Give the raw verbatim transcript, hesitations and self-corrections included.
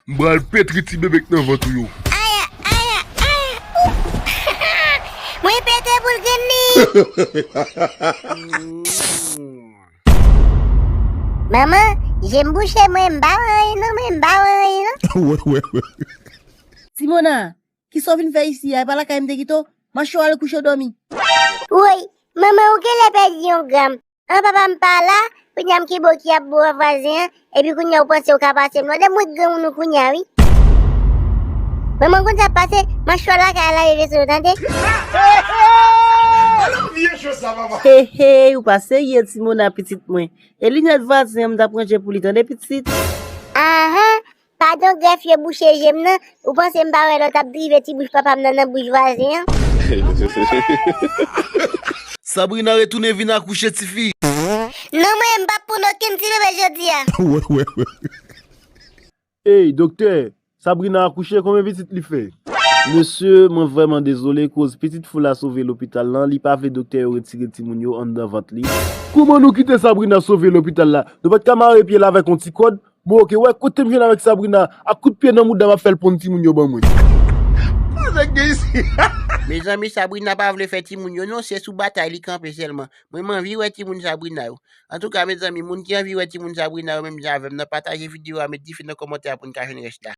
M pral petri ti bebe k nan vant ou yo. Aya, aya, aya. Ou. Mwen pete boul grenn li. Manman, je m bouche mwen, m pa wè anyen non, mwen m pa wè anyen non. Wè, wè, wè. Simona, kisa w vin fè isi a? E pa lakay m te kite w? Mache w al kouche w dòmi. Woy, manman, ou genlè pèdi yon gram. An, papa m pa la, kounye a m kenbe w ki ap bo a vwazen an, epi kounye a ou panse ou ka pase m lòd, e mwen k granmoun ou kounye a, wi. Manman, konn sa k pase, mache w al lakay al lave veso yo, tande? He, he, ou pa serye, Simona, pitit mwen. E linèt vwazen an m t ap ranje pou li, tande, pitit? Ahan, padon, grèf yo bouche je m nan, ou panse m pa wè lè w t ap drive ti bouch papa m nan nan bouch vwazen an? Sabrina retounen vin akouche, tifi. Non, mwen, m p ap ponn okenn ti bebe jodi a. Wè, wè, wè. Ey, doktè, Sabrina akouche, konbyen pitit li fè? Mesye, mwen vrèman dezole, koz pitit fou la sove lopital lan, li pa vle doktè yo retire timoun yo anndan vant li. Kouman nou kite Sabrina sove lopital la? Nou pa t ka mare pye l avèk yon ti kòd? Bon, oke, wè, kote m jwenn avèk Sabrina, ak kout pye nan mouda m ap fè l ponn timoun yo ban mwen. Koze k gen isi? Mezanmi, Sabrina pa vle fè timoun yo non, se sou batay li kanpe sèlman. Mwen, m anvi wè timoun Sabrina yo. Antouka, mezanmi, moun ki anvi wè timoun Sabrina yo menm jan avè m nan, pataje videyo a, met dife nan kòmantè a pou n ka jwenn rès la.